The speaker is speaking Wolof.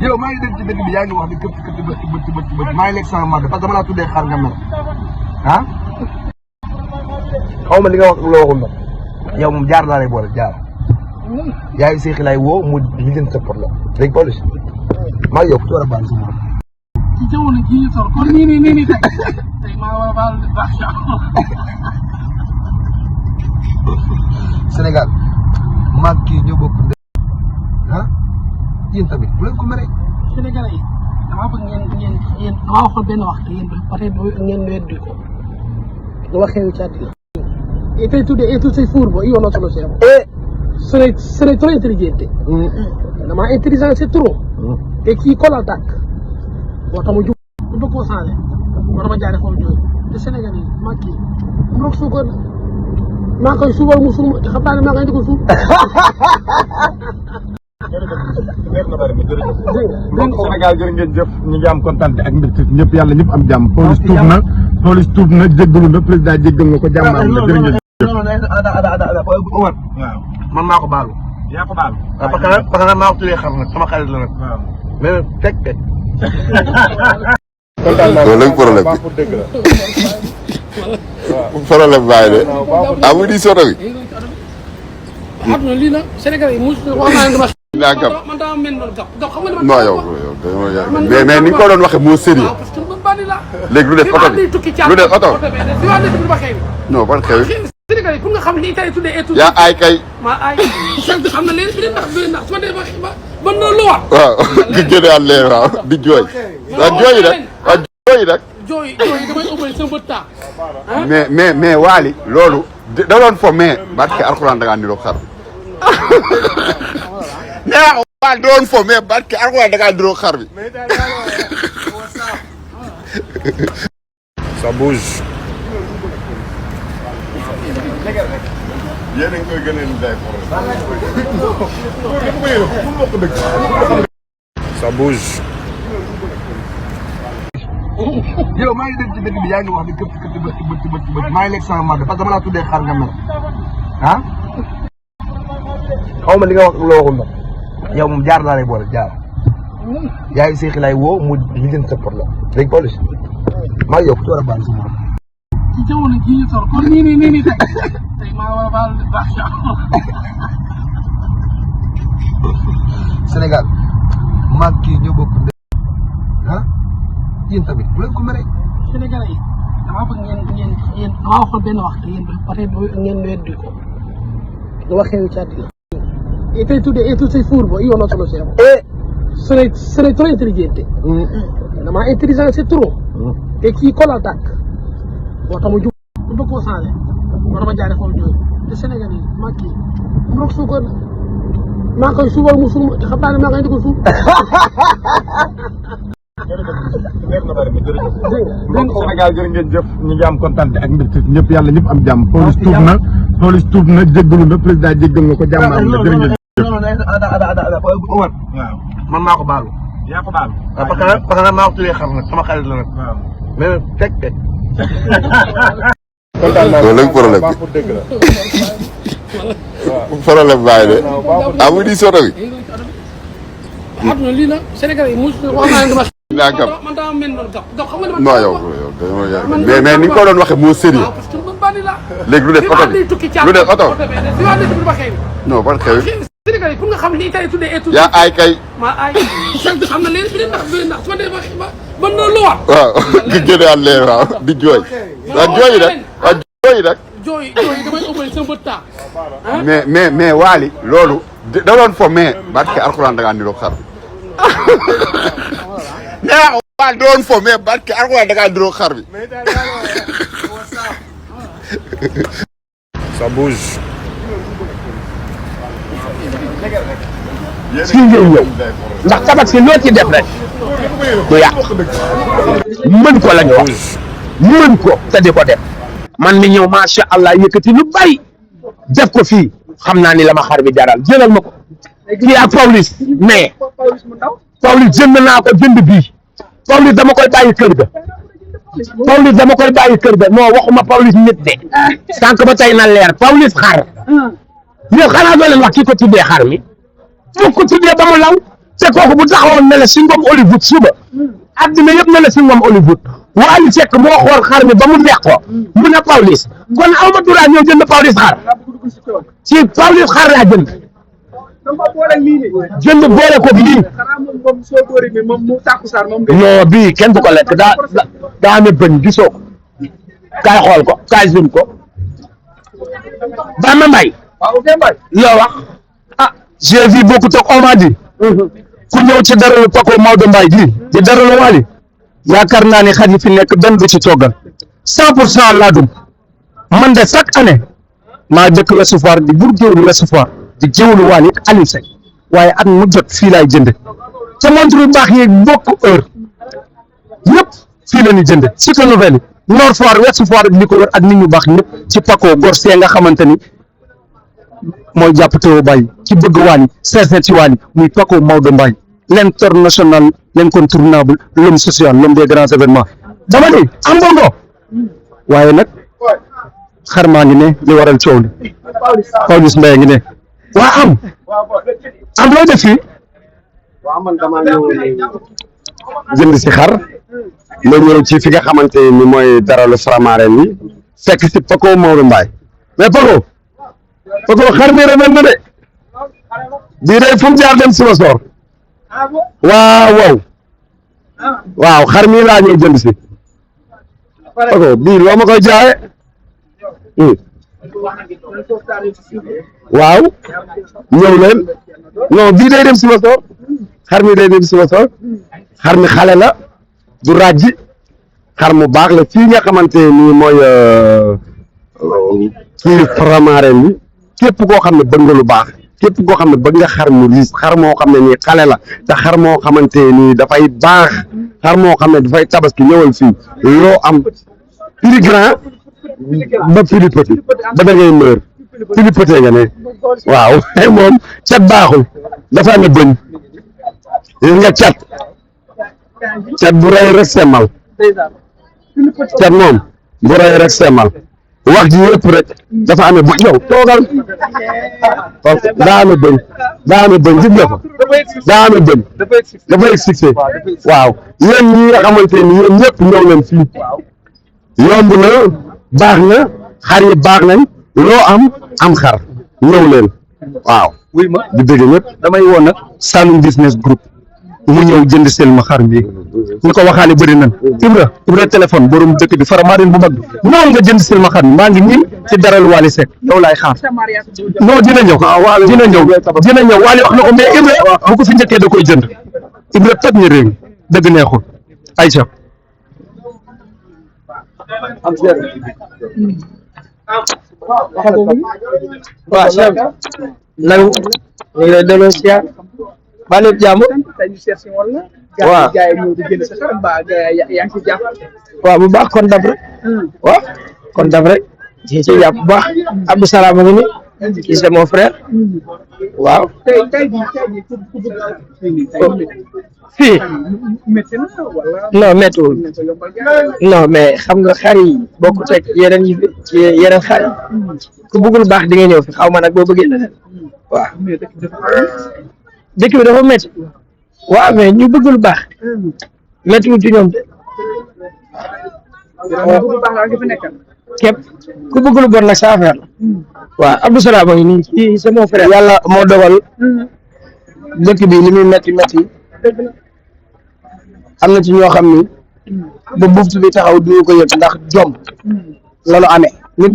yow maa ngi dégg ci dëkk bi yaa ngi wax ni këpp bët maa ngi lekk sama màgg parce que dama laa tuddee xar nga mer ah xaw ma li nga wax loo waxul nag yow moom jaar laa lay boole jaar yaa ngi seexi lay woo mu li leen sa problème léegi police maa ngi yow ku ci war a baal si moom ci jamono jii ñu toll kon nii tey maa war a baal baax Sénégal maag kii ñoo bokk ah yéen tamit bu leen ko mere. Sénégalais yi damaa bëgg ngeen damaa waxoon benn wax te yéen peut-être ngeen weddi ko lu waxee ci àddina e te tu sei furbo io non sono servo sono troppo intelligente ma intelligence è trop e chi con l'attaque moo tax mu jug bu bëgg koo changé moo tax ma jaaree foofu jógee te Sénégal yi maa kii mu su ko maa koy suubal mu suul xam naa ne maa koy indi ko suul. Sénégal jërë ngeen jëf ñu ngi am kontaan ak mbégte ñëpp yàlla ñëpp am jàmm. police tuub na jéggalu na président jéggal nga ko jàmm am na jërë ngeen jëf. Omar man maa ko baalu. yaa ko baalu. parce que nag maa ko tuddee xam nag sama xarit la nag. mais nag teg. loolu léegi problème bi problème bàyyi de amu di soto bi. àdduna lii la Sénégal yi wax naa ne dama. naa gab man daa mel noonu gab xam nga non yow mais ni nga ko doon waxee moo sérieux parce que man bandi la. léegi lu def oto bi lu def oto non ban xew Sénégal yi pour nga xam li tey tuddee etu yaa aay kay maa aay xam na leen bi ndax su ma dee ba noonu lu war waaw nga génne at leer waaw di jooy waaw jooyi nag waaw jooyi nag jooy damay ëppale sama bët taa mais Waly loolu da doon fo mais barke alxuraan da ngaa niroog xar bi nee Waly da doon fo mais barke alxuraan da ngaa niroog xar bi ça bouge. yéen a ngi koy gën a indi day ça bouge. yow maa ngi dégg ci dëkk bi yaa ngi wax ni këpp bët maa ngi lekk sama màgg parce que dama laa tuddee xar nga mer ah xaw ma li nga wax loo waxul nag yow moom jaar laa lay boole jaar yaa ngi seexi lay woo mu li leen sa problème léegi police maa ngi yow ku ci war a baal si moom ci jamono jii ñu toll kon nii tey maa war a baal baax Sénégal maag kii ñoo bokk ah yéen tamit bu leen ko mere. Sénégalais yi damaa bëgg ngeen damaa waxoon benn wax te yéen peut-être ngeen weddi ko lu waxee ci àddina e tu sei furbo io non sono servo sono troppo intelligente ma intelligence è trop e chi con l'attaque moo tax mu jug bu bëgg koo changé moo tax ma jaaree foofu jógee te Sénégal yi maa kii mu su ko maa koy suubal mu suul xam naa ne maa koy indi ko suul. Sénégal jërë ngeen jëf ñu ngi am kontaan ak mbégte ñëpp yàlla ñëpp am jàmm. police tuub na jéggalu na président jéggal nga ko jàmm am na jërë ngeen jëf. Omar man maa ko baalu. yaa ko baalu. parce que nag maa ko tuddee xam nag sama xarit la nag. mais nag teg. loolu léegi problème bi problème bàyyi de amu di soto bi. àdduna lii la Sénégal yi wax naa ne dama. naa gab man daa mel noonu gab xam nga non yow mais ni nga ko doon waxee moo sérieux parce que man bandi la. léegi lu def oto bi lu def oto non ban xew Sénégal yi pour nga xam li tey tuddee etu yaa aay kay maa aay xam na leen bi ndax su ma dee ba noonu lu war waaw nga génne at leer waaw di jooy waaw jooyi nag waaw jooyi nag jooy damay ëppale sama bët taa mais Waly loolu da doon fo mais barke alxuraan da ngaa niroog xar bi nee Waly da doon fo mais barke alxuraan da ngaa niroog xar bi ça bouge. fii ngeen ñëw ndax tabaski loo ci def rek du yàq mën ko la ñu wax mën ko te di ko def man mi ñëw macha allah yëkkati lu bari def ko fii xam naa ni la ma xar bi jaral jëlal ma ko kii ak Pawlish mais Pawlish jënd naa ko jënd bii Pawlish dama koy bàyyi kër ga Pawlish dama koy bàyyi kër ga non waxuma Pawlish nit de sànq ba tey na leer Pawlish xar yow xanaa doo leen wax ki ko tuddee xar mi moo ko tuddee ba mu law te kooku bu taxawoon ne la si ngom Hollywood suba addina yëpp ne la si ngom Hollywood Wally Seck moo xool xar mi ba mu neex ko mu ne Pawlish kon aw ma droit ñëw jënd Pawlish xar ci Pawlish xar laa jënd boole ko bii non bii kenn du ko lekk daa amee bëñ gisoo ko kaay xool ko kaay zoom ko Bamba Mbaye loo wax ah j'ai vu beaucoup de on m'a dit ku ñëw ci dara Paco Maodo Mbaye gi ci dara la Wally yaakaar naa ne xar yi fi nekk benn du ci toggal 100% laa dum man de chaque année maa dëkk Ouest Foire di bur géwlu Ouest Foire di géwlu Wally Aliou Seck waaye at mu jot fii laay jënde te montre yu baax yi bokk heure yëpp fii la ñuy jënde Cité Nouvelle yi Nord Foire Ouest Foire li ko wër ak nit ñu baax ñëpp ci Paco Gorsee nga xamante ni mooy jàpp teewu Baye ci bëgg Wally seet ci Wally muy Paco Maodo Mbaye l'international l'incontournable l'homme social l'homme des grands événements dama ne am bongo waaye nag xar maa ngi ne li waral coow li Pawlish Mbaye ngi ne waa am loo def fii man damaa ñëw jënd si xar la ñëw ci fi nga xamante ni mooy daralu Faramareen ni fekk si Paco Maodo Mbaye mais Paco xar mi rafet na de bii day fu mu jaar dem Siba Sor waaw xar mi laa ñëw jënd si Paco bii loo ma koy jaaye waaw ñëw leen non bii day dem Siba Sor xar mi day dem Siba Sor xar mi xale la du ràjji xar mu baax la fii nga xamante ni mooy kii Faramareen bi képp koo xam ne bëgg nga lu baax képp koo xam ne bëgg nga xar mu riis xar moo xam ne nii xale la te xar moo xamante nii dafay baax xar moo xam ne dafay tabaski ñëwal fii loo am prix grand ba prix petit ba da ngay mër prix petit nga ne waaw moom cat baaxul dafa am bëñ nga cat bu rëy rek semmal cat moom bu rëy rek semmal wax ji yëpp rek dafa amee bëñ yow toogal daa amee bëñ gis nga ko daa amee bëñ dafa expliqué waaw yéen ñi nga xamante ni yéen ñëpp ñëw leen fii yomb na baax na xar yi baax nañ loo am xar ñëw leen waaw wuy ma di dégg ñëpp damay woon nag Saloum Business Group mu ñëw jënd sel ma xar bi ñu ko waxaale bëri nan Ibra téléphone borom dëkk bi Faramareen bu mag bi ñëw nga jënd sel ma xar bi maa ngi nii ci daral Wally Seck yow laay xaar non dina ñëw Wally wax na ko mais Ibra bu ko fi njëkkee da koy jënd Ibra toj na réew mi dëgg neexul Aïcha waaw chef nag ñu ngi lay delloo siyaar ba lépp jàmm waaw waaw bu baax kon dab rek waaw kon dab rek ci jàpp bu baax Abdou Salam a ngi ni kii c'est mon frère waaw fii non méttiwul non mais xam nga xar yi bokkut ak yeneen yi ci yeneen xar yi ku bëggul baax di nga ñëw fi xaw ma nag boo bëggee leneen waaw dëkk bi dafa métti waaw mais ñu bëggul baax méttiwul ci ñoom de képp ku bëggul bon nag sa affaire la waaw Abdou Salam a ngi nii kii c'est mon frère yàlla moo dogal dëkk bi li muy métti am na ci ñoo xam ni ba buftu bi taxaw du ko yëg ndax jom loolu amee nit